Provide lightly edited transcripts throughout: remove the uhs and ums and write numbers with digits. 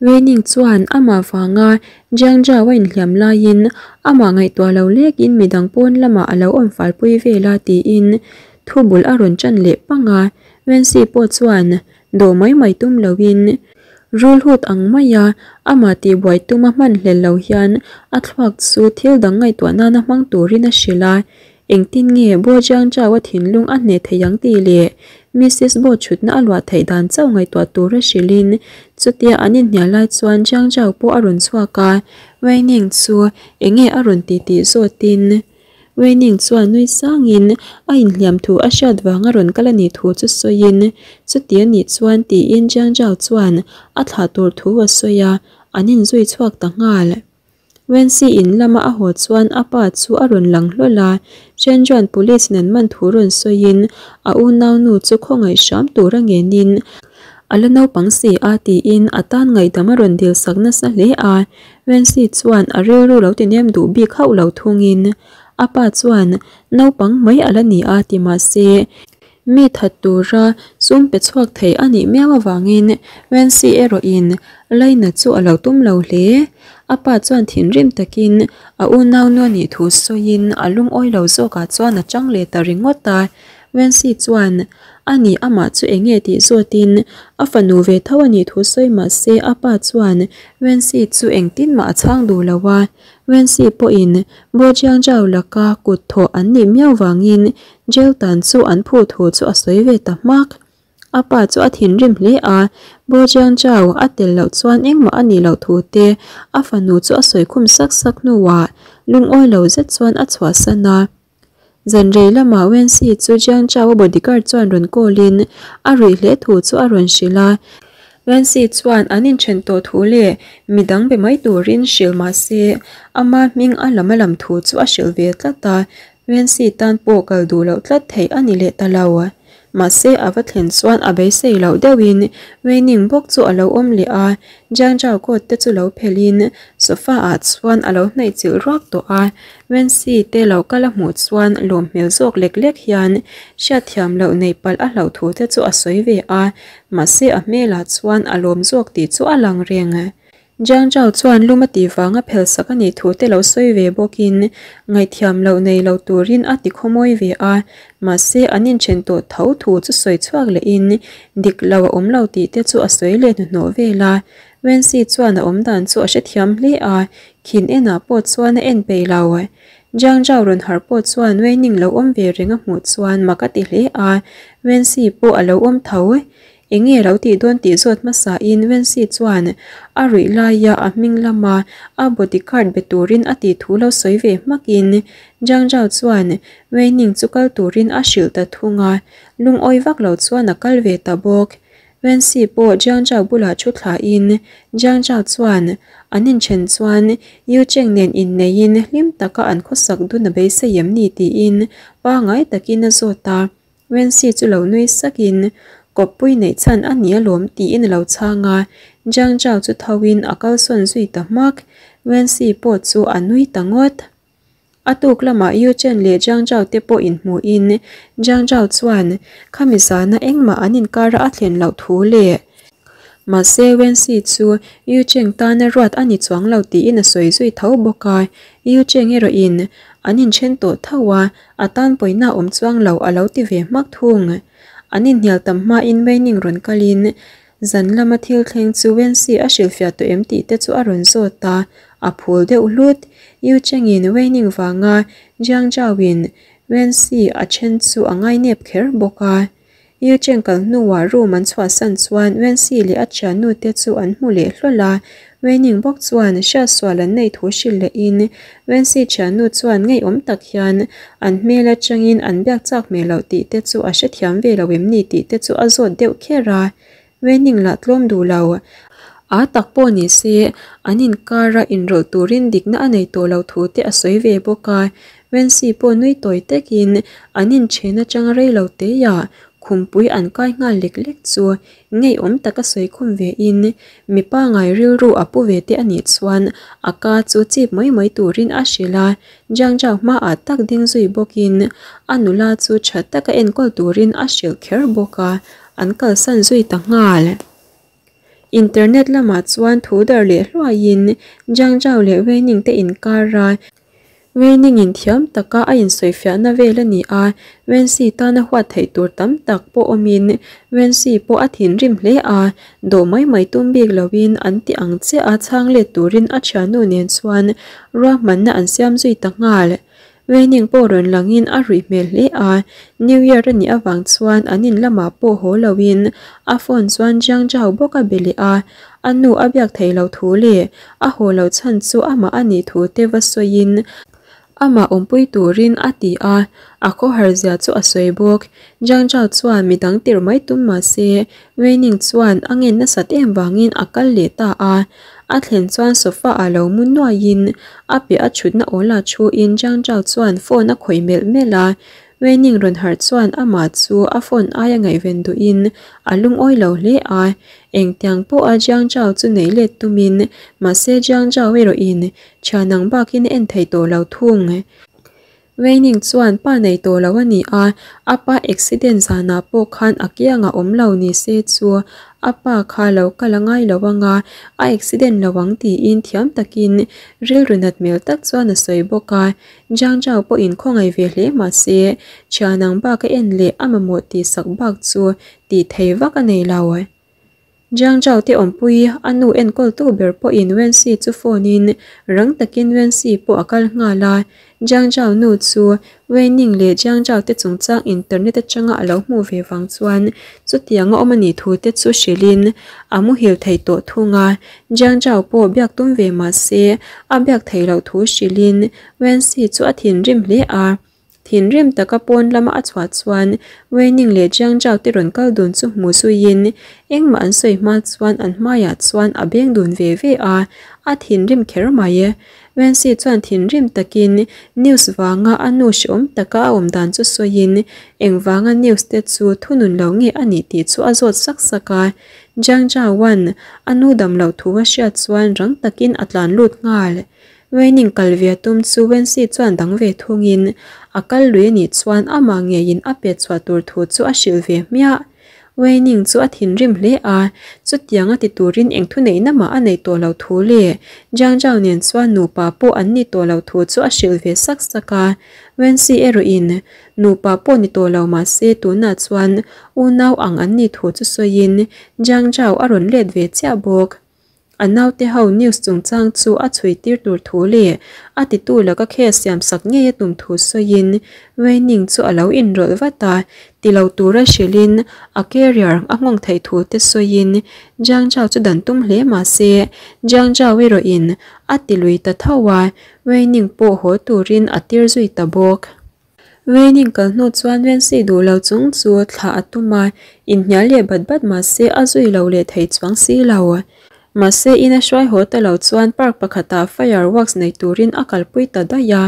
Weining chuan amah vanga Jiang Zhao a inhliam laiin amah ngaihtuah lo lekin midang pawn lamah a lo awm falpui vel a tiin thu bul a rawn ṭan leh pang a. Wenxi pawh chuan dawh mai mai tum loin rulhut ang maia amah tihbuai tuma hman hlel lo hian a thluak chu thil dang ngaihtuah nana hmang turin a hrilh a. Engtin nge Bo Jiang Chao a thinlung a hneh thei ang tih leh Missis Bo chhutna a luah theih dan chauh ngaihtuah tura hrilhin chutia an inhnial lai chuan Jiang Chao pawh a rawn chhuak a, Wei Ning chu enge a rawn ti tih zawtin Wei Ning chuan nui sangin a inhliam thu a hriat vanga rawn kal a nih thu chu sawiin chuti a nih chuan tiin Jiang Chao chuan a thlah tur thu a sawi a, an inzui chhuak ta nghal. Wenxi in lama a haw chuan a pa chu a rawn lang hlawl a, Chen Chuan police in an man thu rawn sawiin a unaunu chu khawngaih hram tur a ngenin a la naupang si a tiin a tan ngaihdam a rawn dil sak nasa hle a. Wenxi chuan a rilru lo ti nem duh bik hauh lo thungin a pa chuan naupang mai a la ni a ti mahse Mi that tura sum pe chhuak thei a nih miau avangin Wenxi erawhin Laina chu a lo tum lo hle. A pa chuan thinrim takin a unaunu a nih thu sawiin a lungawi lo zawkah chuan a chang leh ta ringawt a. Wenxi chuan a nih amah chu eng nge tih zawtin a fanu ve tho a nih thu sawi mah se a pa chuan Wenxi chu engtin mah a chhang duh lo a. Wenxi pawhin Bo Jiangzhao laka kut thawh an nih miau vangin Jail tan chu an phu thu chu a sawi ve ta hmak. A pa chu a thinrim hle a, Bo Jiang Chao a tel loh chuan engmah a nih loh thu te a fanu chu a sawi khum sak sak hnuah lungawi lo zet chuan a chhuahsan a. Zan rei lamah Wenxi chu Jiang Chao a bodyguard chuan rawn call in a ruih hle thu chu a rawn hrilh a. Wenxi chuan an inthen tawh thu leh midang be mai turin hrilh mah se ama hming a lam a lam thu chu a hrilh ve tlat a. Wenxi tan pawh kal duh loh tlat theih a ni leh ta lo. Mahse a va thlen chuan a beisei loh deuhin Weining bawk chu a lo awm leh a, Jiang Zhao coat te chu lo phelhin sofa ah chuan a lo hnaih chilh ruak tawh a. Wenxi te lo kal a hmuh chuan lawm hmel zawk lek lek hian hriatthiam loh neih palh a hlauh thu te chu a sawi ve a, mahse a hmelah chuan a lawm zawk tih chu a lang reng. Jiang Zhao chuan lum a tih vanga phel sak a nih thu te lo sawi ve bawkin ngaihthiam loh nei lo turin a ti khawmawi ve a, mahse an inthen tawh tho thu chu sawi chhuak lehin dik lo a awm lo tih te chu a sawi leh hnuhnawh vel a. Wenxi chuan a awm dan chu a hrethiam hle a, khin enah pawh chuan a en peih lo. Jiang Zhao rawn harh pawh chuan Weining lo awm ve reng a hmuh chuan mak a ti hle a, Wenxi pawh a lo awm tho. Enge lo tih dawn tih zawt hmasa in Wenxi chuan a ruih laia a hming lama a bodyguard be turin a tih thu lo sawi ve hmak in Jiang Zhao chuan Weining chu kal turin a hrilh ta thung a, lungawi vak lo chuan a kal ve ta bawk. Wenxi pawh Jiang Zhao bulah thu thla in Jiang Zhao chuan an inthen chuan Yu Cheng nen inneiin hlim taka an khawsak dun a beisei em ni tiin pangai takin a zawt a. Wenxi chu lo nui sakin, Kawppui neih chhan a ni alawm tiin a lo chhang a, Jiang Zhao chu thoin a kalsawn zui ta hmak. Wenxi pawh chu a nui ta ngawt. A tuk lamah Yu Chen leh Jiang Zhao te pawh inhmuhin Jiang Zhao chuan khami zana engmah an inkara a thlen loh thu leh mahse Wenxi chu Yu Cheng tana ruat a ni chuang lo tiin a sawi zui tho bawk a, Yu Cheng erawhin an inthen tawh tho a, A tan pawina awm chuang lo a lo ti ve hmak thung. An inhnial tam hmain Weining rawn kalin zan lama thil thleng chu Wenxi a hrilhfiah tawh em tih te chu a rawn zawt a, a phul deuh hlut. Yu Chengin Weining vanga Jiang Zhaoin Wenxi a then chu a ngainep kher bawk a. Yu Cheng kal hnuah room an chhuahsan chuan Wenxi leh a thiannu te chu an hmu leh hlawl a, Weining bawk chuan hriatsual an neih thu hrilh lehin Wenxi thiannu chuan ngeiawm tak hian an hmel atangin an biak chak hmel loh tih te chu a hrethiam ve lo em ni tih te chu a zawt deuh kher a, Weining lah tlawm duh lo. A tak pawh ni se an inkara inrawlh turin dikna a nei tawh lo thu te a sawi ve bawk a, Wenxi pawh nui tawi takin an inchen atang rei lo teiah khumpui an kai nghal lek lek chu ngeiawm taka sawi khum ve in mipa ngai rilru a pu ve te anih chuan a ka chu chip mai mai turin a hrilh a, Jiang Zhao hmaah tak ding zui bawkin a nula chu tha taka enkawl turin a hrilh kher bawk a, an kalsan zui ta nghal. Internet lamah chuan thu darh leh hluaiin Jiang Zhao leh Wei Ning te inkar a, Wei Ning in thiam taka a insawifiahna vel a ni a, Wenxi tana huat theih tur tam tak pawh awmin Wenxi pawh a thinrim hle a, dawh mai mai tum bik loin an ti ang chiah a chhang let turin a thiannu nen chuan ruahmanna an siam zui ta nghal. Weining pawh rawn langin a ruih hmel hle a, New Year a nih avang chuan an in lamah pawh haw loin a phone chuan Jiang Zhao bawk a be leh a, a nu a biak theih loh thu leh a haw loh chhan chu amah a nih thu te va sawiin amah awmpui turin a ti a, a khawhar zia chu a sawi bawk. Jiang Zhao chuan midang tirh mai tum mah se Weining chuan a ngen nasat em vangin a kal leh ta a. A thlen chuan sofa ah lo mu nuaiin a piah a thutna awla thuin Jiang Zhao chuan phone a khawih melh melh a. Weining rawn harh chuan amah chu a phone aia ngaihven duhin a lungawi lo hle a. Engtiang pawha Jiang Zhao chu neih let tumin mahse Jiang Zhao erawhin thian ang bakin a en thei tawh lo thung. Weining chuan pa nei tawh lo a ni a, a pa accident zanah pawh khan a kiangah awm lo ni se chu a pa kha lo kal a ngai lo anga a accident lo ang tiin thiam takin rilru nat hmel tak chuan a sawi bawk a. Jiang Zhao pawhin khawngaih ve hle mah se thian ang bak a en leh a mamawh tihsak bak chu tih thei vak a nei lo. Jiang Zhao te awmpui a nu enkawltu ber pawhin Wenxi chu phone in rang takin Wenxi pawh a kal nghal a. Jiang Zhao nu chu Wei Ning leh Jiang Zhao te chungchang internet atanga a lo hmuh ve vang chuan chutianga awm a nih thu te chu hrilhin a muhil thei tawh thung a. Jiang Zhao pawh biak tum ve mah se a biak theih loh thu hrilhin Wenxi chu a thinrim hle a. Thinrim taka pawn lama a chhuah chuan Weining leh Jiang Zhao te rawn kal dun chu hmu zuiin engmah an sawi hma chuan an hmaiah chuan a beng dun ve ve a, a thinrim kher mai. Wenxi chuan thinrim takin news vanga a nu hreawm taka a awm dan chu sawiin engvanga news te chu thunun lo nge a nih tih chu a zawt sak sak a. Jiang Zhao-a'n a nu dam loh thu a hriat chuan rang takin a tlan lut nghal. Weining kal ve tum chu Wenxi chuan dang ve thungin a kal lui anih chuan amah ngeiin a pet chhuah tur thu chu a hrilh ve hmiah. Weining chu a thinrim hle a, chutiang a ti turin eng thuneihna mah a neih tawh loh thu leh Jiang Zhao nen chuan nupa pawh an ni tawh loh thu chu a hrilh ve sak sak a. Wenxi erawhin nupa pawh ni tawh lo mah se tunah chuan unau ang an nih thu chu sawiin Jiang Zhao a rawn let ve chiah bawk. A naute ho news chungchang chu a chhui tir tur thu leh a titu laka case siam sak ngei a tum thu sawiin Weining chu a lo inrawlh vat a, ti lo tura hrilhin a carrier a nghawng theih thu te sawiin Jiang Zhao chu dan tum hle mah se Jiang Zhao erawhin a ti lui ta tho a, Weining pawh haw turin a tir zui ta bawk. Weining kal hnu chuan Wenxi duh lo chung chu thlah a tum a, inhnial leh bat bat mah se a zui lo leh thei chuang si lo. Mahse in a hruai haw ta lo chuan park pakhatah fireworks nei turin a kalpui ta daih a.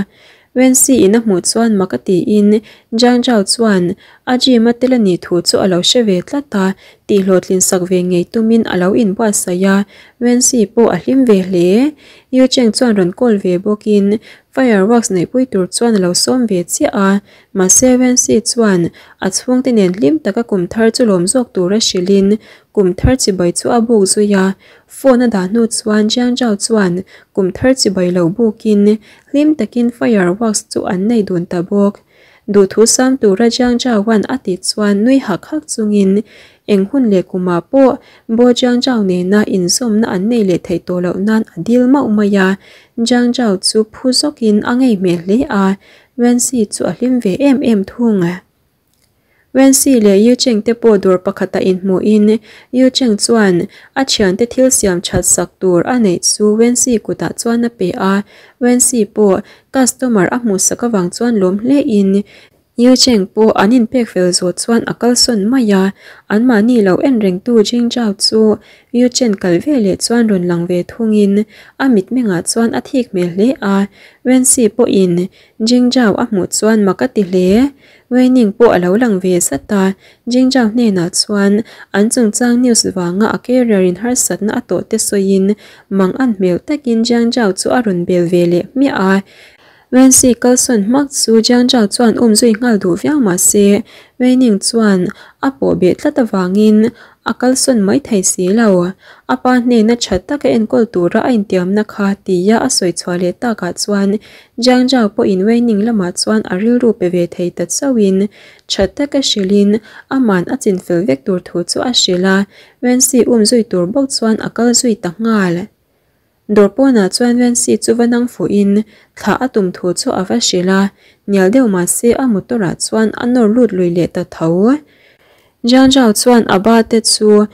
Wenxi in a hmuh chuan mak a tiin Jiang Zhao chuan a gym a tel a nih thu chu a lo hre ve tlat a, tihhlawhtlin sak ve ngei tumin a lo inbuatsaih a, Wenxi pawh a hlim ve hle. Yu Cheng chuan rawn call ve bawkin Fireworks neihpui tur chuan a lo sawm ve chiah a, mahse Wenxi chuan a chhungte nen hlim taka kum thar chu lawm zawk tura hrilhin kum thar chibai chu a buk zui a. Phone a dah hnu chuan Jiang Zhao chuan kum thar chibai lo bukin hlim takin fireworks chu an nei dun ta bawk. Duhthu sam tura Jiang Zhaoan a tih chuan nui hak hak chungin eng hun leh kumah pawh Bo Jiang Zhao nena inzawmna an nei leh theih tawh loh nan a dil mauh mai a. Jiang Zhao chu phu zawkin a ngei hmel hle a, Wenxi chu a hlim ve em em thung. Wenxi leh Yu Cheng te pawh dawr pakhatah inhmuhin Yu Cheng chuan a thiante thil siam that sak tur a neih chu Wenxi kutah chuan a pe a, Wenxi pawh customer a hmuhsak avang chuan lawm hle in Yu Cheng pawh an inpek fel zawh chuan a kalsawn mai a, anmahni lo en rengtu Jing Zhao chu Yu Chen kal ve leh chuan rawn lang ve thungin a mitmengah chuan a thik hmel hle a, Wenxi pawhin Jing Zhao a hmuh chuan mak a ti hle. Wei Ning pawh a lo lang ve zat a, Jing Zhao hnenah chuan an chungchang news vanga a carrier in harsatna a tawh te sawiin mang an hmel takin Jiang Zhao chu a rawn bel ve leh hmiah a. Wenxi kalsawn hmak chu Jiang Zhao chuan um zui nghal duh viau mah se, Wei Ning chuan a pawh beh tlat avangin A kalsawn mai thei si lo. A pa hnena tha taka enkawl tura a intiamna kha tia a sawi chhuah leh takah chuan Jiang Zhao pawhin Weining lamah chuan a rilru pe ve thei ta chauhin tha taka hrilhin aman a chinfel vek tur thu chu a hrilh a, Wenxi um zui tur bawk chuan a kal zui ta nghal. Dawr pawnah chuan Wenxi chu va nang fuhin thlah a tum thu chu a va hrilh a, hnial deuh mah se a motor ah chuan a nawr lut lui leh ta tho. Jiang Zhao chuan a ba te chu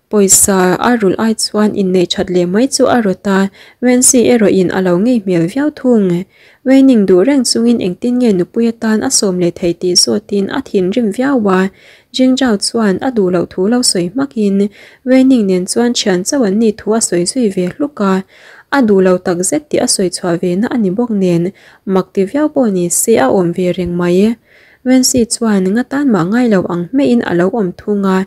pawisa a rulh ai chuan inneih that leh mai chu a rawt a, Wenxi erawh in a lo ngei hmel viau thung. Weining duh reng chungin engtin nge nupui atan a sawm leh thei tih zawtin a thinrim viau a, Jing Zhao chuan a duh loh thu lo sawi hmakin Weining nen chuan thian chauh an nih thu a sawi zui ve hluk a. A duh lo tak zet tih a sawi chhuah ve na a ni bawk nen mak ti viau pawh ni se a awm ve reng mai. Wenxi chuan nga tan mah ngai lo ang hmeiin a lo awm thung a,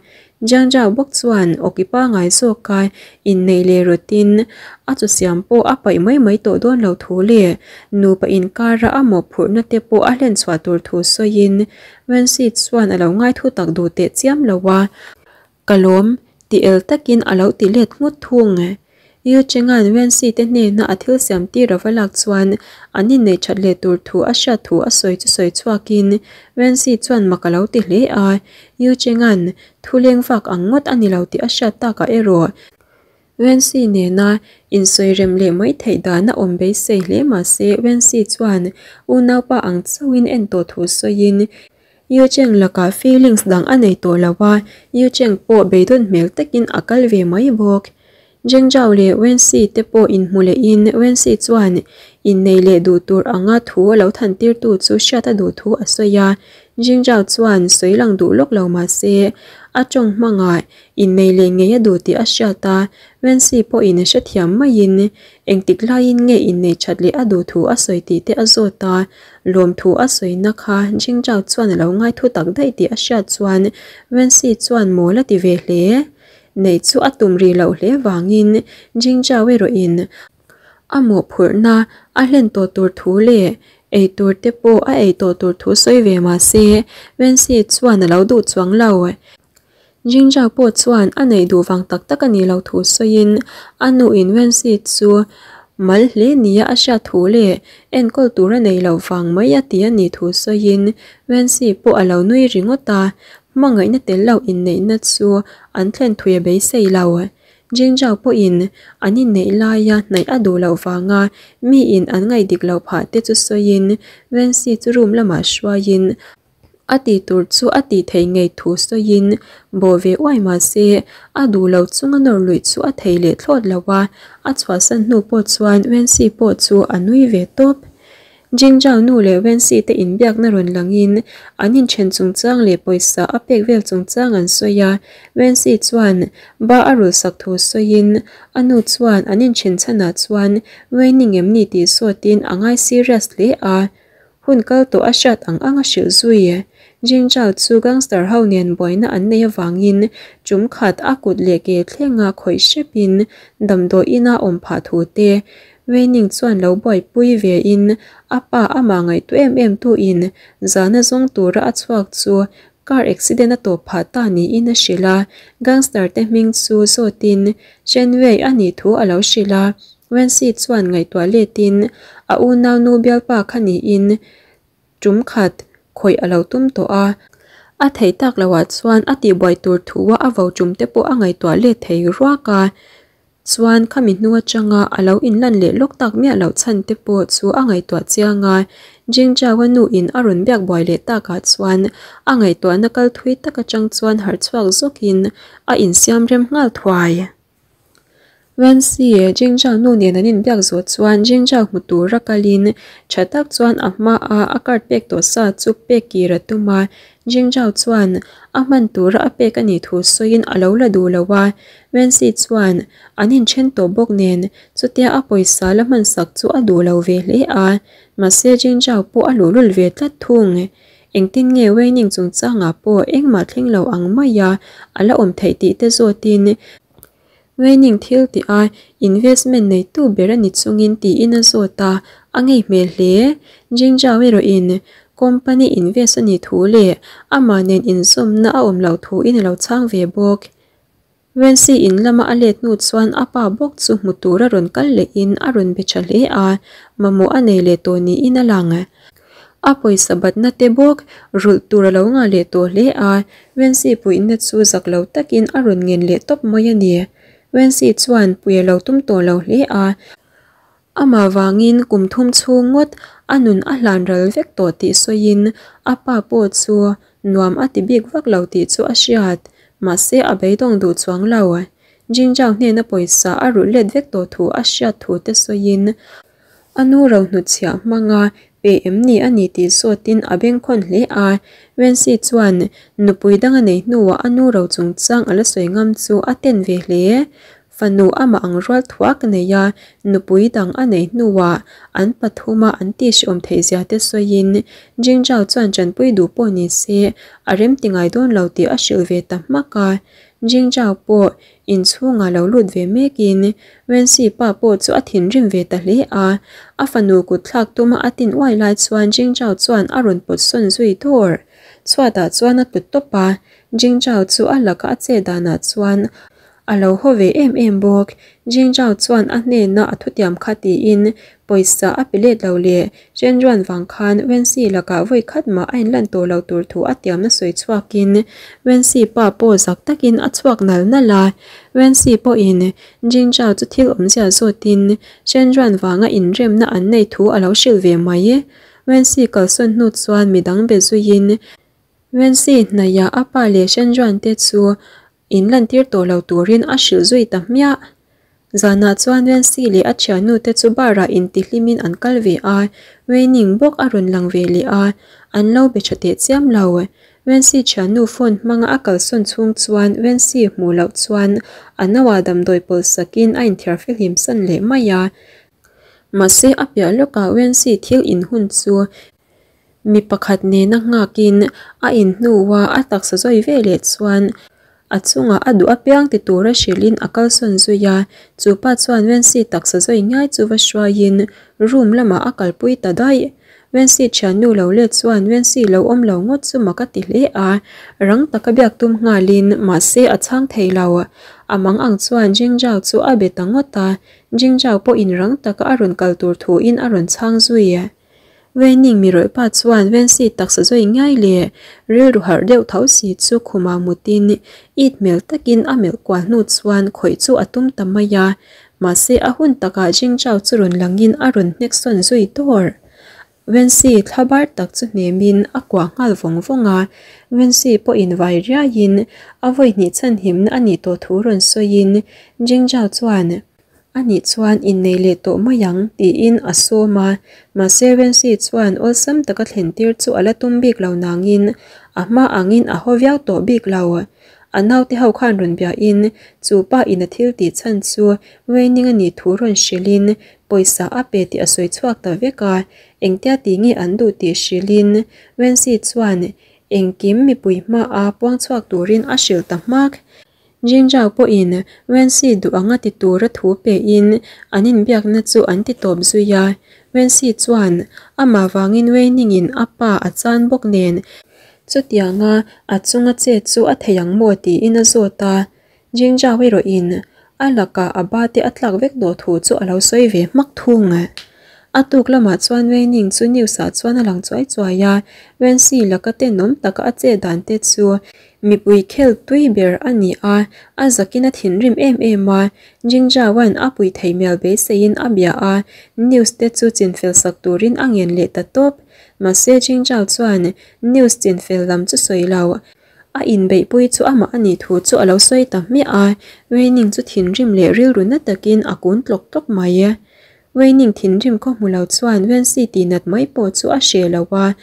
Jiang Zhao bawk chuan awki pangai zawka inneih leh rawtin a chu siam pawh a paih mai mai tawh dawn lo thu leh nupa inkara a mawhphurhna te pawh a hlen chhuah tur thu sawiin Wenxi chuan a lo ngai thu tak duh teh chiam lo a, Ka lawm, ti el takin a lo ti let nghut thung. Yu Chenga'n Wenxi te hnena a thil siam tir a va lak chuan an inneih that leh tur thu a hriat thu a sawi chu sawi chhuakin Wenxi chuan mak a lo ti hle a. Yu Chenga'n thu leng vak ang ngawt a ni lo tih a hriat takah erawh Wenxi nena insawi rem leh mai theih dan a awm beisei hle mahse Wenxi chuan unaupa ang chauhin en tawh thu sawiin Yu Cheng lakah feelings dang a nei tawh lo a, Yu Cheng pawh beidawn hmel takin a kal ve mai bawk. Zheng Zhao leh Wen Xi te pawh inhmu lehin Wen Xi chuan innei leh duh tur anga thu a lo than tirtu chu hriat a duh thu a sawi a. Zheng Zhao chuan sawi lang duh lawk lo mah se, a tawng hmangah innei leh ngei a duh tih a hriat a, Wen Xi pawhin hrethiam maiin Engtik laiin nge inneih that leh a duh thu a sawi tih te a zawt a, lawmthu a sawina kha Jingzhao chuan a lo ngai thu tak daih tih a hriat chuan Wenxi chuan mawl a ti ve hle. Neih chu a tum rih loh hle vangin Jingzhao erawhin a mawhphurhna a hlen tawh tur thu leh ei tur te pawh a ei tawh tur thu sawi ve mah se Wenxi chuan a lo duh chuang lo. Jingzhao pawh chuan a neih duh vang tak tak a nih loh thu sawiin a nu in Wenxi chu mal hle nia a hriat thu leh enkawl tur a neih loh vang mai a ti a nih thu sawiin Wenxi pawh a lo nui ringawt a, hmangaihna tel lo inneihna chu an thlen thui a beisei lo. Jingzhao pawhin an inneih laia hnaih a duh loh vanga mi in an ngaih dik loh phah te chu sawiin Wenxi chu room lamah hruaiin A tih tur chu a tih theih ngei thu sawiin bawh ve uai mah se a duh lo chunga nawr luih chu a thei leh thlawt lo a, a chhuahsan hnu pawh chuan Wenxi pawh chu a nui ve tawp. Jingzhao nu leh Wenxi te inbiakna rawn langin an inthen chungchang leh pawisa a pek vel chungchang an sawi a, Wenxi chuan ba a rulsak thu sawiin a nu chuan an inthen chhanah chuan Weining em ni tih sawtin a ngai serious hle a. Hun kal tawh a hriat ang ang a hrilh zui. Jingzhao chu gangster ho nen buaina an nei avangin tum khat a kut leh ke thlenga khawih hrepin damdawi ina awm phah thu te Weining chuan lo buaipui ve in a pa amah ngaihtuah em em tu in zana zawng tura a chhuak chu car accident a tawp phah ta niin a hrilh a, gangster te hming chu zawtin Chen Wei a nih thu a lo hrilh a. Wenxi chuan ngaihtuah letin a unau nu bialpa kha niin tum khat khawih a lo tum tawh a. A theih tak loah chuan a tihbuai tur thua a vo tum te pawh a ngaihtuah let thei ruak a. Chuan khami hnu atanga a lo inlan leh lawk tak miah loh chhan te pawh chu a ngaihtuah chiang a. Jingzhao-a nu in a rawn biak buai leh takah chuan a ngaihtuahna kal thui tak atang chuan harh chhuak zawkin a insiam rem nghal thuai. Wenxi, Jingzhao nu nen an inbiak zawh chuan Jingzhao hmu tura kalin tha tak chuan a hmaa a card pek tawh sa chu pek kir a tum a. Jingzhao chuan a hman tura a pek a nih thu sawiin a lo la duh lo a. Wenxi chuan an inthen tawh bawk nen chutia a pawisa la hmansak chu a duh lo ve hle a. Mahse Jingzhao pawh a luhlul ve tlat thung. Engtin nge Weining chungchangah pawh engmah thleng lo ang maia a la awm theih tih te zawtin Weining thil tih a investment neitu ber a ni chungin tiin a zawt a, a ngei hmel hle. Jingzhao erawhin company invest a nih thu leh amah nen inzawmna a awm loh thuin a lo chhang ve bawk. Wency in lama a let hnu chuan a pa bawk chu hmu tura rawn kal lehin a rawn be tha hle a, mamawh a nei leh tawh niin a lang. A pawisa batna te bawk rulh tur a lo ngah leh tawh hle a, Wency puihna chu zak lo takin a rawn ngen leh tawp mai a ni. Wency chuan pui a lo tum tawh lo hle a, Amah vangin kum thum chhung ngawt a nun a hlan ral vek tawh tih sawiin a pa pawh chu nuam a ti bik vak lo tih chu a hriat. Mahse a beidawng duh chuang lo. Jingjao hnena pawisa a rulh let vek tawh thu a hriat thu te sawiin a nu rohnutchhiah hmanga pe em ni a ni tih zawtin a bengkhawn hle a. Wenxi chuan nupui dang a nei hnuah a nu ro chungchang a la sawi ngam chu a ten ve hle. Fanu amah ang rual thuak nei a, nupui dang a nei hnuah an pathuma an tihhriawm theih zia te sawiin Jingjao chuan ṭanpui duh pawh ni se a rem ti ngai dawn lo tih a hrilh ve ta hmak a. Jingjao pawh inchhungah lo lut ve mekin Wenxi pa pawh chu a thinrim ve ta hle a. A fanu kut thlak tuma a tin uai lai chuan Jingjao chuan a rawn pawt sawn zui dawr. Chhuatah chuan a tlu tawp a, Jingjao chu a laka a chet danah chuan A lo haw ve em em bawk. Jingzhao chuan a hnena a thutiam kha tiin pawisa a pe let lo leh Chenruan vang khan Wenxi lakah vawi khat mah a inlan tawh lo tur thu a tiamna sawi chhuakin Wenxi pa pawh zak takin a chhuak nal nal a. Wenxi pawhin Jingzhao chu thil awmzia zawtin Chenruan vanga inremna an nei thu a lo hrilh ve mai. Wenxi kalsawn hnu chuan midang be zuiin Wenxi hnaihah a pa leh Chenruan te chu In lantir tawh lo turin a hrilh zui ta hmiah. Zanah chuan Wenxi leh a thiannu te chu bar ah intihlimin an kal ve a, Weining bawk a rawn lang ve leh a, an lo be tha teh chiam lo. Wenxi thiannu phone hmanga a kalsawn chhung chuan Wenxi hmuh loh chuan a nauah damdawi pawlh sakin a inthiar fihlim san leh mai a. Mahse a piah lawkah Wenxi thil inhun chu Mi pakhat nena nghakin a inhnuha a taksa zawi ve leh chuan a chungah a duh apiang ti tura hrilhin a kalsawn zui a, chu pa chuan Wenxi taksa zawi ngai chu va hruaiin room lamah a kalpui ta daih. Wenxi thiannu lo let chuan Wenxi lo awm lo ngawt chu mak a ti hle a, rang taka biak tum nghalin mahse a chhang thei lo. A mang ang chuan Jingjao chu a be ta ngawt a, Jingjao pawhin rang taka a rawn kal tur thuin a rawn chhang zui. Weining mi rawih pa chuan Wenxi taksa zawi ngai leh rilru harh deuh tho si chu khumah mutin it hmel takin a melh kual hnu chuan khawih chu a tum ta mai a, mahse a hun takah Jingzhao chu rawn langin a rawn hnek sawn zui dawr. Wenxi thla bar tak chu hnemin a kuah nghal vawng vawng a, Wenxi pawhin vai riaiin a vawi hnih chhanhimna a nih tawh thu rawn sawiin Jingzhao chuan Ani chuan innei leh tawh mai ang tiin a sawm a, mahse Wenxi chuan awlsam taka thlen tir chu a la tum bik lo nangin a hma angin a haw viau tawh bik lo. A naute ho khan rawn biahin chu pa in a thil tih chhan chu Weining a nih thu rawn hrilhin pawisa a pe tih a sawi chhuak ta vek a, engtia ti nge an duh tih hrilhin Wenxi chuan engkim mipui hmaah puang chhuak turin a hrilh ta hmak. Jingjao pawhin Wenxi duh anga ti tura thu pein an inbiakna chu an ti tawp zui a. Wenxi chuan amah vangin Weiningin a pa a chan bawk nen chutianga a chunga chet chu a thei ang maw tiin a zawt a. Jingjao erawhin a lakah a ba te a tlak vek tawh thu chu a lo sawi ve hmak thung. A tuk lamah chuan Weining chu news ah chuan a lang chuai chuai a, Wenxi laka tenawm taka a chet dan te chu Mipui khel tui ber a ni a, a zakin a thinrim em em a, Jingzhaoan a pui thei mial beiseiin a bia a, news te chu chinfel sak turin a ngen leh ta tawp. Mahse Jingzhao chuan news chinfel lam chu sawi lo, a inbeihpui chu amah a nih thu chu a lo sawi ta hmiah a, Weining chu thinrim leh rilru na takin a kun tlawk tlawk mai. Weining thinrim khaw hmu lo chuan Wenxi tihnat mai pawh chu a hreh lo a,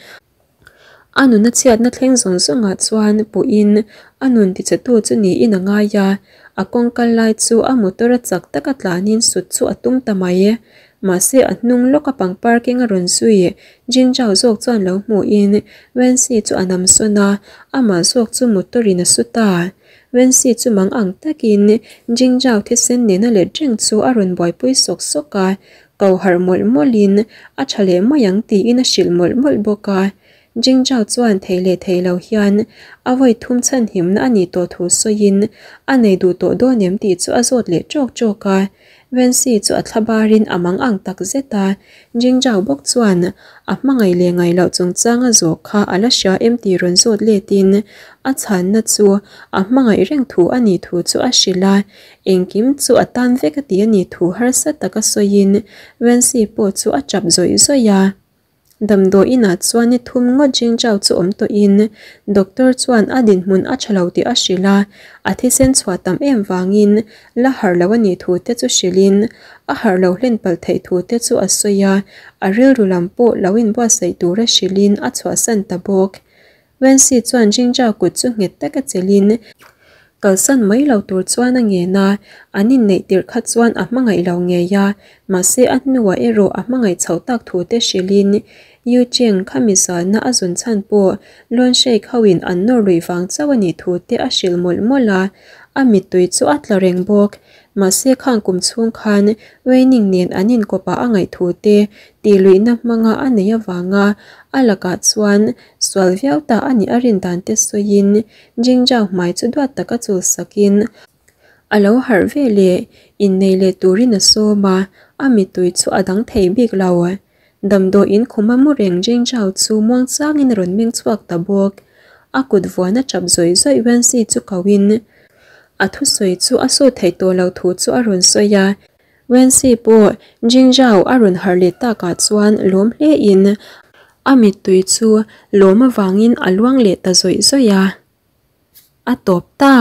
A nuna chhiatna thleng zawng zawngah chuan puhin a nun tichhetu chu niin a ngai a, a kawng kal lai chu a motor a chak taka tlanin sut chu a tum ta mai. Mahse a hnung lawka pangpar keng a rawn zui Jingjao zawk chuan lo hmuhin Wenxi chu a nam sawn a, amah zawk chu motor in a su ta. Wenxi chu mang ang takin Jingjao thisen nena let reng chu a rawn buaipui sawk sawk a, Ko harh mawlh mawlhin a tha leh mai ang tiin a hrilh mawlh mawlh bawk a. Jingzhao chuan thei leh thei lo hian a vawi thum chhanhimna a nih tawh thu sawiin a nei duh tawh dawn em tih chu a zawt leh ṭawk ṭawk a. Wenxi chu a thlabarin a mang ang tak zet a, Jingzhao bawk chuan a hmangaih leh ngaih loh chungchang a zawh kha a la hria em tih rawn zawt letin a chhanna chu a hmangaih reng thu a nih thu chu a hrilh a, engkim chu a tan vek a ti a nih thu harsa taka sawiin Wenxi pawh chu a ṭap zawih zawih a. Damdawi inah chuan ni thum ngawt Jingzhao chu awm tawhin doctor chuan a dinhmun a tha lo tih a hrilh a, a thisen chhuah tam em vangin la harh lo a nih thu te chu hrilhin a harh lo hlen palh theih thu te chu a sawi a, a rilru lam pawh lo inbuatsaih tura hrilhin a chhuahsan ta bawk. Wenxi chuan Jingzhao kut chu nghet taka chelhin kalsan mai lo tur chuan a ngen a, an inneih tirh kha chuan a hmangaih lo ngei a, mahse a hnuah erawh a hmangaih chhoh tak thu te hrilhin Yu Cheng kha mi zalna a zun chhan pawh Lon Sheikh hoin an nawr luih vang chauh a nih thu te a hrilh mawlh mawlh a, a mittui chu a tla reng bawk. Mahse khang kum chhung khan Weining nen an inkawp ah a ngaih thu te tih luihna hmanga a neih avanga a lakah chuan sual viau ta a nih a rin dan te sawiin Jingzhao hmai chu duat taka chul sakin a lo harh ve leh innei leh turin a sawm a, a mittui chu a dang thei bik lo. Damdawiin khuma mu reng Jingzhao chu muangchangin a rawn meng chhuak ta bawk. A kut vuan a tap zawih zawih Wenxi chu koin a thusawi chu a sawt theih tawh lo thu chu a rawn sawi a. Wenxi pawh Jingzhao a rawn harh leh takah chuan lawm hlein a mittui chu lawm avangin a luang leh ta zawih zawih a. A tawp ta!